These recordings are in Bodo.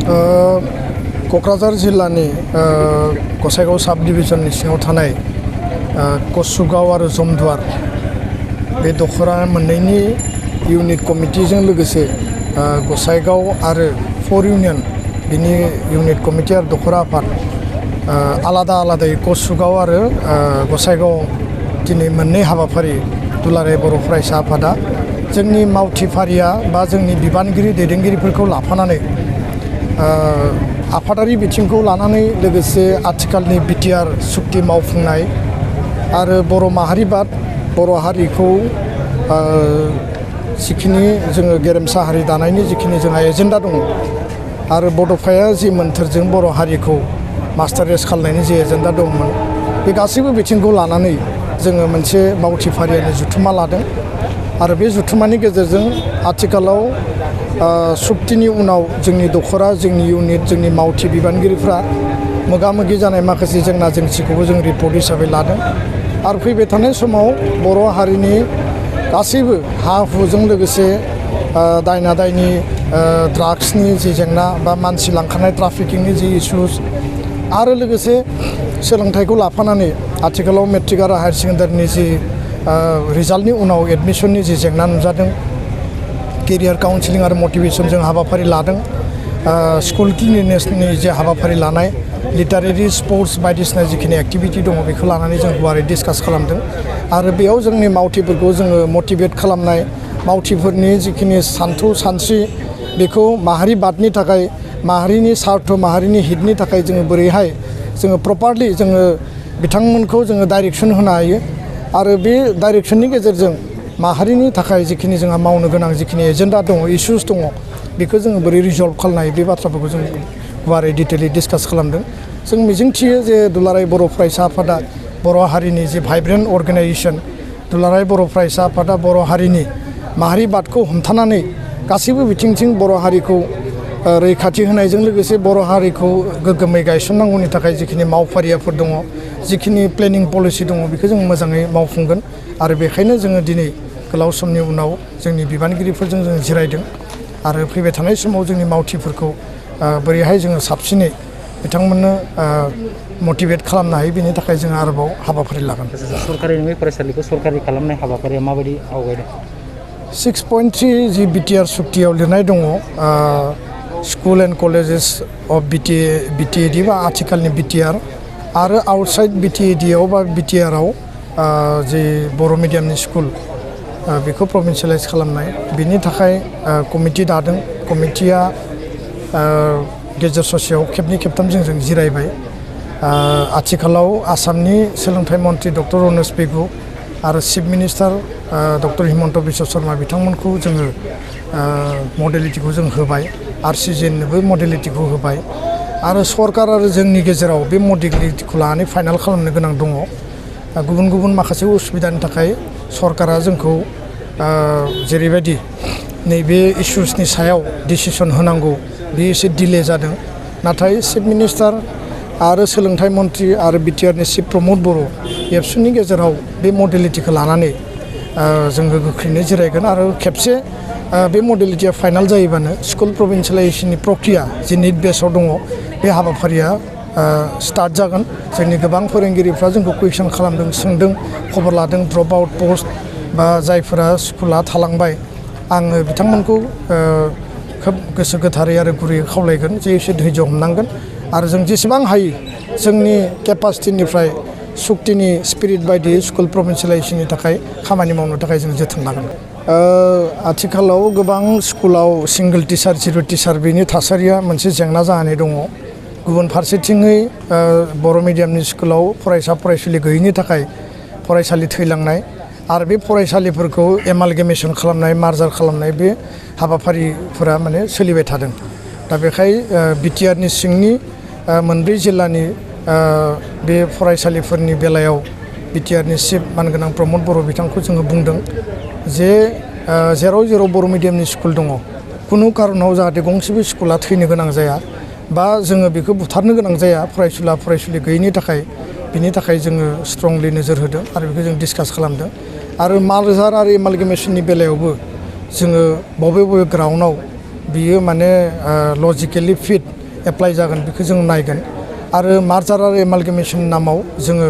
क'क्राझार जिल्लानि गसाइगाव साब डिभिजननि सिङाव थानाय कसुगाव आरो जमदुवार बे दखरा मोननैनि इउनिट कमिटिजों लोगोसे गसाइगाव आरो 4 इउनियन बिनि इउनिट कमिटि आरो दखरा आफाद आलादा आलादायै कसुगाव आरो गसाइगाव दिनै मोननै हाबाफारि दुलाराय बर' फरायसा आफादा जोंनि मावथि फारिया बा जोंनि बिबानगिरि दैदेनगिरिफोरखौ लाफानानै आफादारि बिथिंखौ लानानै लोगोसे आथिखालनि बिटिआर सुक्ति मावफुंनाय आरो बर' माहारिबाद बर' हारिखौ जिखिनि जोङो गेरेमसा हारि दानायनि जिखिनि जोंहा एजेन्डा दङ आरो बड'फाया जि मोन्थोरजों बर' हारिखौ मास्टाराइज खालामनायनि जि एजेन्डा दंमोन बे गासैबो बिथिंखौ लानानै जोङो मोनसे मावथि फारियानि जुथुमा लादों आरो बे जुथुमानि गेजेरजों आथिखालाव सुक्तिनि उनाव जोंनि दखरा जोंनि इउनिट जोंनि मावथि बिबानगिरिफ्रा मोगा-मोगि जानाय माखासे जेंना जेंसिखौबो जों रिपर्ट हिसाबै लादों आरो फैबाय थानाय समाव बर' हारिनि गासैबो हा हुजों लोगोसे दायना दायनि ड्राग्सनि जि जेंना बा मानसि लांखारनाय ट्राफिकिंनि जि इस्युस आरो लोगोसे सोलोंथाइखौ लाफानानै आथिखालाव मेट्रिक आरो हायार सेकेन्डारिनि जि रिजाल्टनि उनाव एडमिसननि जि जेंना नुजादों केरियार काउन्सिलिं आरो मटिभेसन जों हाबाफारि लादों स्कुल क्लिनिनेसनि जे हाबाफारि लानाय लिटारेरि स्पर्ट्स बायदिसिना जिखिनि एक्टिभिटि दङ बेखौ लानानै जों गुवारै डिसकास खालामदों आरो बेयाव जोंनि मावथिफोरखौ जोङो मटिभेट खालामनाय मावथिफोरनि जिखिनि सान्थौ सानस्रि बेखौ माहारिबादनि थाखाय माहारिनि सार्थ माहारिनि हितनि थाखाय जोङो बोरैहाय जोङो प्रपारलि जोङो बिथांमोनखौ जोङो डाइरेक्सन होनो हायो आरो बे डाइरेक्सननि गेजेरजों माहारिनि थाखाय जिखिनि जोंहा मावनो गोनां जिखिनि एजेन्डा दङ इस्युस दङ बेखौ जोङो बोरै रिजल्भ खालामनो हायो बे बाथ्राफोरखौ जों गुवारै डिटेलि डिसकास खालामदों जों मिजिंथियो जे दुलाराय बर' फरायसा आफादा बर' हारिनि जे भाइब्रेन्ट अर्गेनाइजेसन दुलाराय बर' फरायसा आफादा बर' हारिनि माहारिबादखौ हमथानानै गासैबो बिथिंथिं बर' हारिखौ रैखाथि होनायजों लोगोसे बर' हारिखौ गोग्गोमै गायसननांगौनि थाखाय जिखिनि मावफारियाफोर दङ जिखिनि प्लेनिं पलिसि दङ बेखौ जों मोजाङै मावफुंगोन आरो बेखायनो जोङो दिनै गोलाव समनि उनाव जोंनि बिबानगिरिफोरजों जों जिरायदों आरो फैबाय थानाय समाव जोंनि मावथिफोरखौ बोरैहाय जोङो साबसिनै बिथांमोननो मटिभेट खालामनो हायो बेनि थाखाय जोङो आरोबाव हाबाफारि लागोन सरकारि नङै फरायसालिखौ सरकारि खालामनाय हाबाफारिया माबायदि आवगायदों 6.3 जि बिटिआर सुक्तियाव लिरनाय दङ school and colleges of BTAD बा आथिखालनि बिटिआर आरो आउटसाइड बिटिएडिआव बा बिटिआरआव जि बर' मिडियामनि स्कुल बेखौ प्रभिन्सियेलाइज खालामनाय बिनि थाखाय कमिटि दादों कमिटिया गेजेर ससेयाव खेबनै खेबथामजों जों जिरायबाय आथिखालाव आसामनि सोलोंथाइ मन्थ्रि डक्टर रनज पेगु आरो chief minister doctor Himanta Biswa Sharma बिथांमोनखौ जोङो मडेलिटिखौ जों होबाय आरसिजेननोबो मडेलिटिखौ होबाय आरो सरकार आरो जोंनि गेजेराव बे मडेलिटिखौ लानानै फाइनाल खालामनो गोनां दङ गुबुन गुबुन माखासे उसुबिदानि थाखाय सरकारा जोंखौ जेरैबायदि नैबे इस्युसनि सायाव डिसिसन होनांगौ बे एसे डिले जादों नाथाय चिफ मिनिस्टार आरो सोलोंथाइ मन्थ्रि आरो बिटिआरनि चिफ प्रमद बर' एबसुनि गेजेराव बे मडेलिटिखौ लानानै जोङो गोख्रैनो जिरायगोन आरो खेबसे बे मडेलिटिया फाइनाल जायोबानो स्कुल प्रभिन्सियेलाइजेसननि प्रक्रिया जि निट बेसआव दङ बे हाबाफारिया स्टार्ट जागोन जोंनि गोबां फोरोंगिरिफ्रा जोंखौ कुइसन खालामदों सोंदों खबर लादों ड्रप आउट पस्ट बा जायफोरा स्कुला थालांबाय आङो बिथांमोनखौ खोब गोसो गोथारै आरो गुरैयै खावलायगोन जे एसे धैर्य हमनांगोन आरो जों जेसेबां हायो जोंनि केपासिटिनिफ्राय सुक्तिनि स्पिरिट बायदियै स्कुल प्रभिन्सियेलाइजेसननि थाखाय खामानि मावनो थाखाय जों जोथोन लागोन आथिखालाव गोबां स्कुलाव सिंगल टिचार जिर' टिचार बेनि थासारिया मोनसे जेंना जानानै दङ गुबुन फारसेथिङै बर' मिडियामनि स्कुलाव फरायसा फरायसुलि गैयैनि थाखाय फरायसालि थैलांनाय आरो बे फरायसालिफोरखौ एमालगेमेसन खालामनाय मार्जार खालामनाय बे हाबाफारिफोरा माने सोलिबाय थादों दा बेखाय बिटिआरनि सिंनि मोनब्रै जिल्लानि बे फरायसालिफोरनि बेलायाव बिटिआरनि चिफ मानगोनां प्रमद बर' बिथांखौ जोङो बुंदों जे जेराव जेराव बर' मिडियामनि स्कुल दङ खुनु कारनाव जाहाथे गंसेबो स्कुला थैनो गोनां जाया बा जोङो बेखौ बुथारनो गोनां जाया फरायसुलि गैयैनि थाखाय बिनि थाखाय जोङो स्ट्रंलि नोजोर होदों आरो बेखौ जों डिसकास खालामदों आरो मार्जार आरो एमालगेमेसननि बेलायावबो जोङो बबे बबे ग्राउन्डआव बियो माने लजिकेलि फिट एप्लाइ जागोन बेखौ जों नायगोन आरो मार्जार आरो एमालगेमेसन नामाव जोङो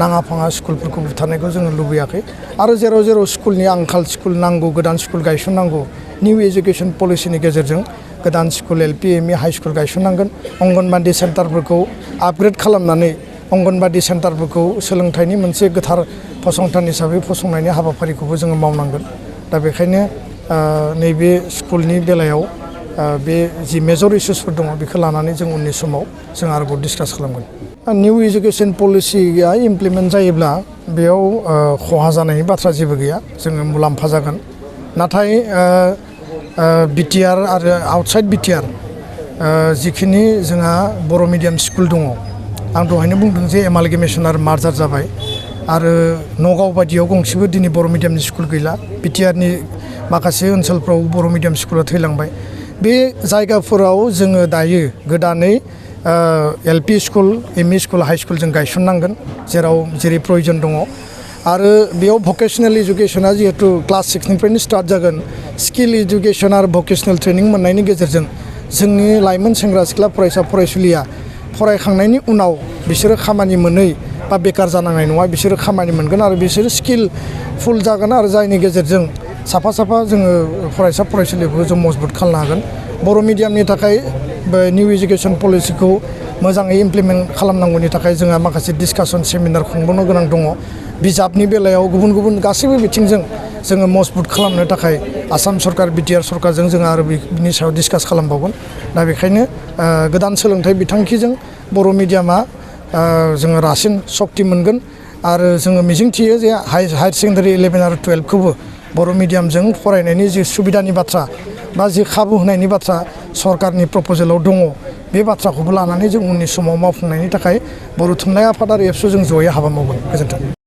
नाङा फाङा स्कुलफोरखौ बुथारनायखौ जोङो लुबैयाखै आरो जेराव जेराव स्कुलनि आंखाल स्कुल नांगौ गोदान स्कुल गायसननांगौ निउ एजुकेसन पलिसिनि गेजेरजों गोदान school LP ME high school गायसननांगोन अंगनबादि सेन्टारफोरखौ आपग्रेड खालामनानै अंगनबादि सेन्टारफोरखौ सोलोंथाइनि मोनसे गोथार फसंथान हिसाबै फसंनायनि हाबाफारिखौबो जोङो मावनांगोन दा बेखायनो नैबे स्कुलनि बेलायाव बे जि मेजर इस्युसफोर दङ बेखौ लानानै जों उननि समाव जों आरोबाव डिसकास खालामगोन निउ एजुकेसन पलिसिया इमप्लिमेन्ट जायोब्ला बेयाव खहा जानायनि बाथ्रा जेबो गैया जोङो मुलाम्फा जागोन नाथाय BTR आरो आउटसाइड BTR जिखिनि जोंहा बर' मिडियाम स्कुल दङ आं दहायनो बुंदों जे एमालगेमेसन आरो मार्जार जाबाय आरो नगाव बायदियाव गंसेबो दिनै बर' मिडियामनि स्कुल गैला BTRनि माखासे ओनसोलफ्राव बर' मिडियाम स्कुला थैलांबाय बे जायगाफोराव जोङो दायो गोदानै LP school ME school high school जों गायसननांगोन जेराव जेरै प्रयोजन दङ आरो बेयाव भकेसनेल इडुकेसना जिहेतु क्लास 6निफ्रायनो स्टार्ट जागोन स्किल इडुकेसन आरो भकेसनेल ट्रेनिं मोननायनि गेजेरजों जोंनि लाइमोन सेंग्रा सिख्ला फरायसा फरायसुलिया फरायखांनायनि उनाव बिसोरो खामानि मोनै बा बेकार जानांनाय नङा बिसोरो खामानि मोनगोन आरो बिसोरो स्किलफुल जागोन आरो जायनि गेजेरजों साफा साफा जोङो फरायसा फरायसुलिखौ जों मजबुत खालामनो हागोन बर' मिडियामनि थाखाय निउ एजुकेसन पलिसिखौ मोजाङै इमप्लिमेन्ट खालामनांगौनि थाखाय जोंहा माखासे डिसकासन सेमिनार खुंबावनो गोनां दङ बिजाबनि बेलायाव गुबुन गुबुन गासैबो बिथिंजों जोङो मजबुत खालामनो थाखाय आसाम सरकार BTR सरकारजों जोङो आरो बिनि सायाव डिसकास खालामबावगोन दा बेखायनो गोदान सोलोंथाइ बिथांखिजों बर' मिडियामा जोङो रासिन सक्ति मोनगोन आरो जोङो मिजिंथियो जे हायार सेकेन्डारि 11 आरो 12खौबो बर' मिडियामजों फरायनायनि जि सुबिदानि बाथ्रा बा जि खाबु होनायनि बाथ्रा सरकारनि प्रप'जेलाव दङ बे बाथ्राखौबो लानानै जों उननि समाव मावफुंनायनि थाखाय बर' थुनलाइ आफाद आरो एबसु जों जयै हाबा मावगोन गोजोन्थों।